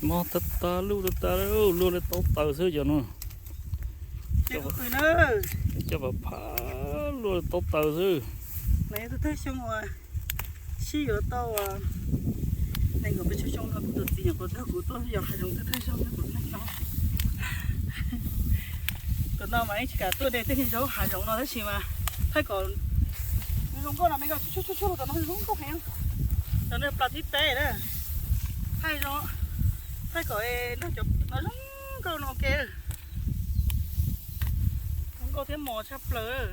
Mob tag tag, luaj tag tag, luaj li tau taws xwb cov no. Cov phav phav luaj li tau taws xwb. Mas yog tus thawj xyoo uas sib yuav tau nees nkaum peb xyoo no, kuv tus txiv nyuam qhuav nrog kuv tuaj yos hav zoov tus thawj xyoo no kuv neej no. Kuv no mas yeej tsis kam tuaj de tej niag zaub hav zoov no tab sis mas thaij kom zoo nkauj no me, tsuj tsuj tsuj tsuj, no zoo nkauj heev. Cov no plas thib peb na, thaij zoo, thaij kom nrog cov no zoo nkauj no ua ke. Zoo nkauj thiab mos tshaj plaws.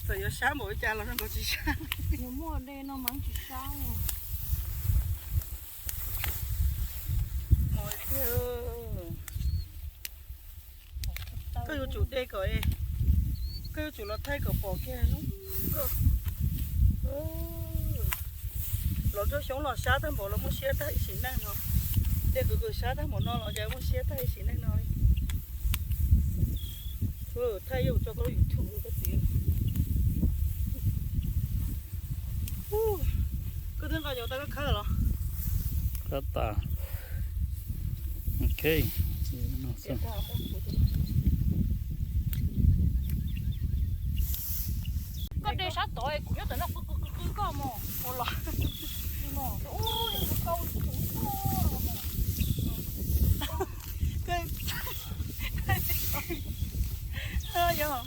Txawm yuav sab npaum li cas los zoo nkaus tsis sab. Yog muaj de no mas tsis sab. Mos tiag. Koj yuav tsum de kom, koj yuav tsum los thaij kom pom kiag zoo nkauj. Los nruab xyoob los sab tag npaum los muaj siab tag ib sim neej no. De kwv kwv sab tag npaum no los cas muaj siab tag ib sim neej no li. Thaij yuav tso koj lub YouTube koj txiv. Koj twb nqa cov tau koj khawb los? Khawb tas. Ok. Koj de sab tod kuv nyob tom no qw qw qw qw koj mos ua los. Yog.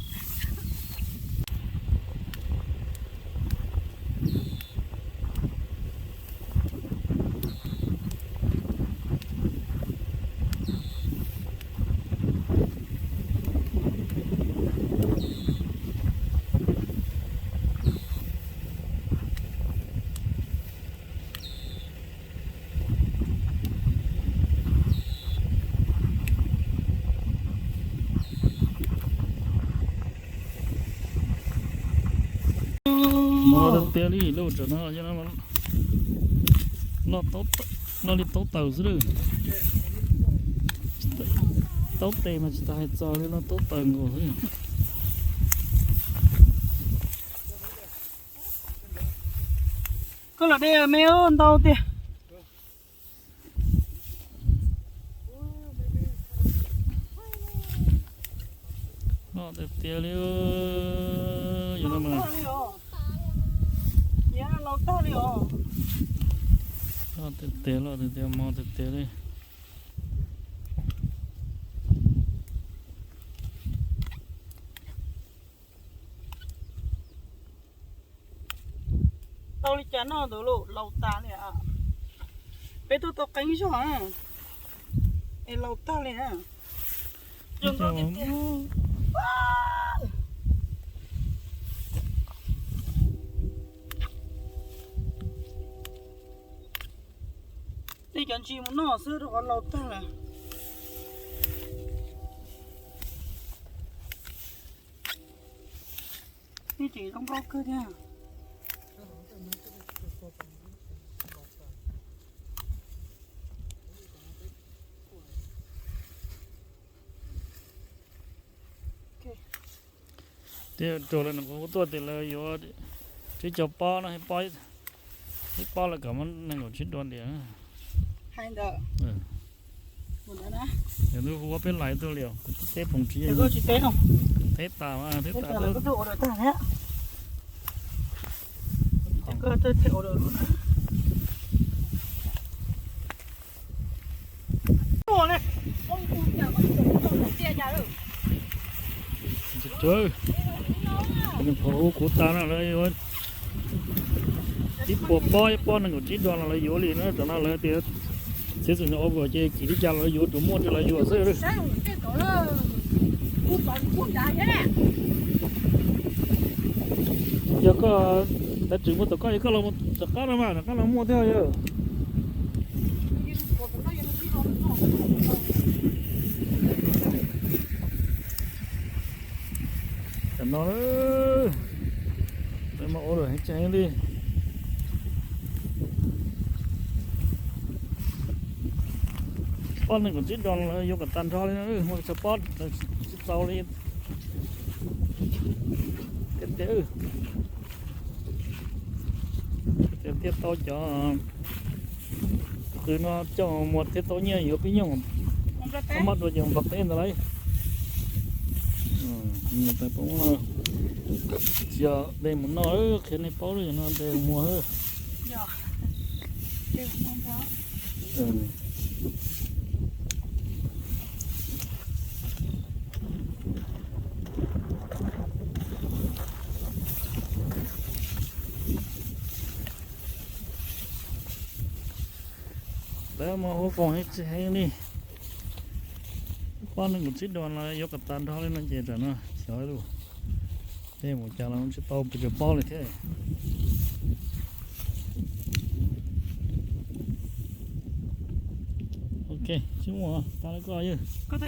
Mob tiag tiag li, lub tsev no noj li taub taws xwb lawm. Taub tes mas tsis tas hais txog li, noj taub taws nkaus xwb. Koj los de me ntau tiag. Noj tiag tiag li. Yog no mas. Noj tiag tiag, loj tiag tiag, mos tiag tiag li. Tau li cas noj ntawd los laus tas li. Peb tuaj tau qeeb zog es laus tag li na. Zoo nkauj tiag tiag. Tej cov ntsis mus noj xwb rau qhov laus tag lawm. Ib tseem zoo nkauj kawg thiab. Tej raug lawv nyuam qhuav tuaj tias lawv yuav tsib caug pob no, ib pob lawv kom muab nees nkaum tsib dua ntiav. Hais ntawd. Yog hnub hu ua peb lais tuaj li os, kuv teb phoov tsib. Teb tas, teb tas. Tus nyuam qhuav hu kuv tas no lawv yuav ib puas pob, ib pob nees nkaum tsib dua los lawv yuav li na. Tam no lawv tias txiv txwm ua vim ces kim li cas los yuav, tsuas muaj ces lawv yuav xwb. Yog koj, tab tsis muaj tom koj, yog koj los tom qab no mas tom qab no muaj thiab yog. Tam no lawv mas ua lawm heev tseeb li. Pob nees nkaum tsib dua lawv yuav kom tag nrho li, muaj tsawg pob tsis txaus li. Tiag tiag, tiag tiag tau cov Qw no coj mus muag thiaj tau nyiaj yuav pib nyooj. Maj dua ces npog teb ntawd lauj. Tsis yog de mus noj, qhia nej paub li no de mus muag. Lawv mas huv foom heev tsis heev li. Pob nees nkaum tsib duas los yuav kom tag nrho li no ces tam no xyov ib lus. Tej mus cas los tsis tau pes tsawg pob li thiab. Ok, tsis muaj tas li koj yog. Rau tas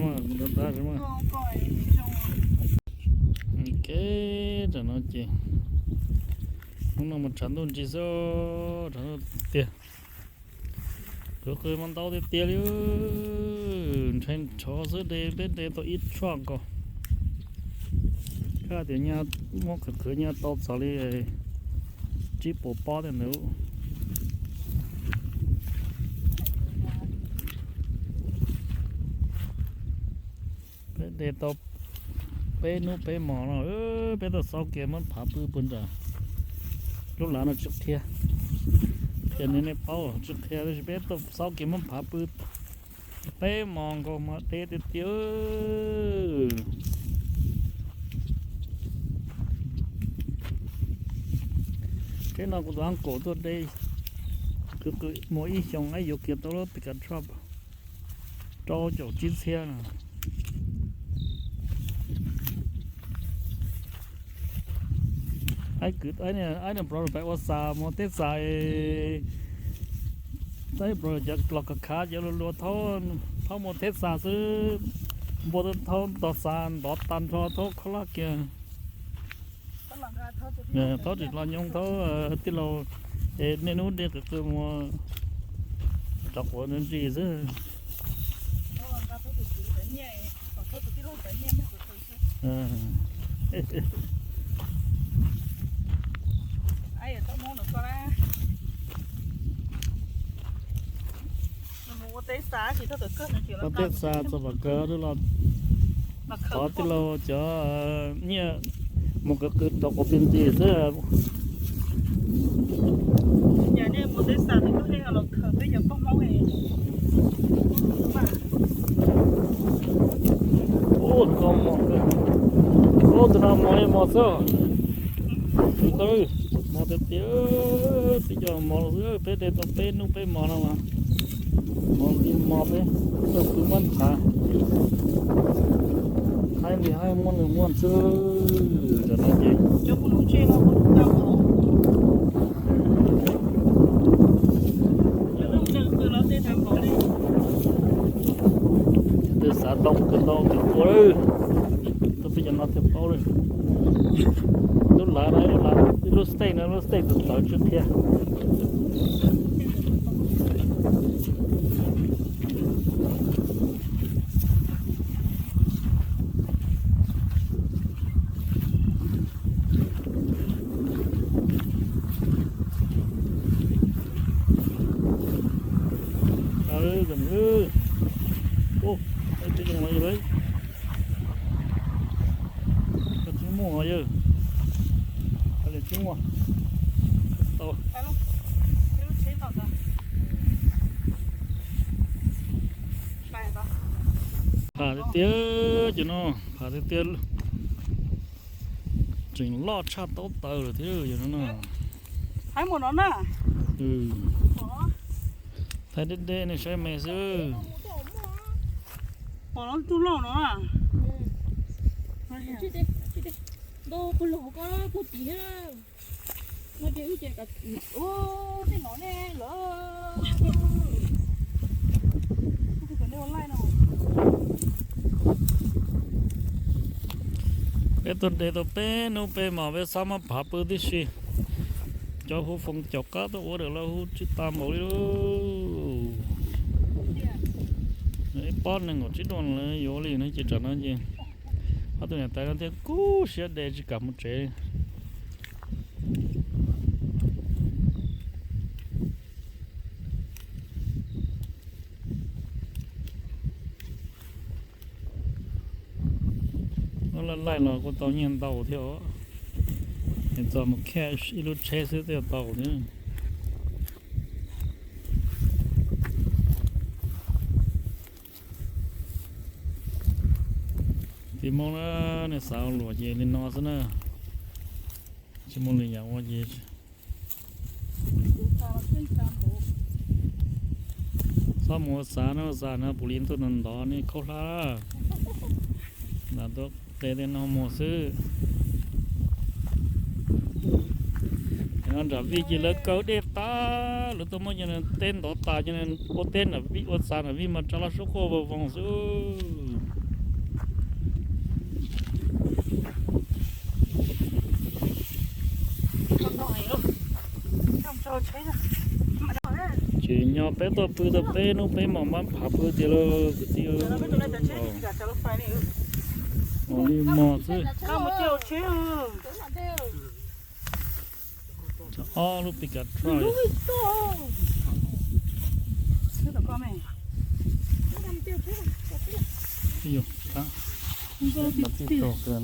mas, rau tas mas. Ok, tam no ces hnub no mas tshav ntuj nrig xwb, tshav ntuj tiag. Khwv qw mas ntau tiag tiag li, ntshai nrho xwb, de peb de tau ib tshuaj nkaus. Kab tias nyaj muab khwv khwv nyaj tau txog li tsib puas pob tej ntawd. Peb de tau peb hnub peb hmos no, peb tau xaub kiag muab phav pw puag nram lub lav no tsis qhia. Ces nej paub tsis qhia tab sis peb tau xaub kiag muab phav pw peb hmos nkaus mas de tiag tiag. Teb no kuv tus uncle tuaj de, kwv qw muaj ib xyoos es yuav kiag tau lub pickup truck rau caum tsib txhiab no. Aib kwv, aib niam brother peb ua xas mus teb xas, aib brother cov los khav khav cov luag luag thaub mus teb xas xwb, npua thaub ntog xas ntov tag nrho thaub khob lab kiag. Thaub tsis los nyob thaub tij laug, es niaj hnub de kwv qw mus rau quav ntsis xwb. Ua teb xas txog pam kawg los thov tij laug cov nyiaj mus kwv qw rau quav pis nti xwb. Ub, tus no mos, ub, tus no mos li mos xwb. Tus no mos tiag tiag, twb yog mos xwb, peb de tau peb hnub peb hmos no mas mos li mos peb tau pw muab phav. Haib li haib muaj nws muaj xwb. Tam no ces twb xav tau kawg ntau kawg ua lawm, tau peb cov no thiaj paub lawm. Lub lav no, lub lav, lub stage no, lub stage tawv tawv tsis qhia. Tsis muaj yawg, tsis muaj. Pham tiag tiag cov no, pham tiag tiag. Tseem loj tshaj taub taws lawm thiab yog no na. Thaij deb deb nej saib me xwb. Peb tuaj de tau peb hnub peb hmos peb xav muab phav pw tib si. Cov hu foom caum qab tuaj ua dawm los hu tsis tas npaum li lauj. Ib pob nees nkaum tsib duas lawv yuav li no ces tam no ces ob tug niam tais no thiaj kub siab de tsis kam mus tsev. Laij laij los kuj tau nyiaj ntau thiab os. Es txog mus cash ib lub tsheb xwb twb tau thiab. Txiv Hmoob na, nej xav ua luam ces li no xwb na, tsis muaj lwm yam ua ces txhob mus ua xav na, ua xav na puv li ntuj ntov ntov nej khaub hlab. Lam tuaj qe tej no mus xwb. No nram vij ces lawv kaw dej tas, lawv tuaj muab cov teb ntov tas, cov ua teb nram vij ua xav nram vij mas tsa laj suab quaj voo voo xwb. Tsis nyob peb tuaj pw tau peb hnub peb hmos mab phav pw tiag lauj kwv tij. Ua li mos xwb. Ob lub pickup truck. Yog, tib tug kawg na.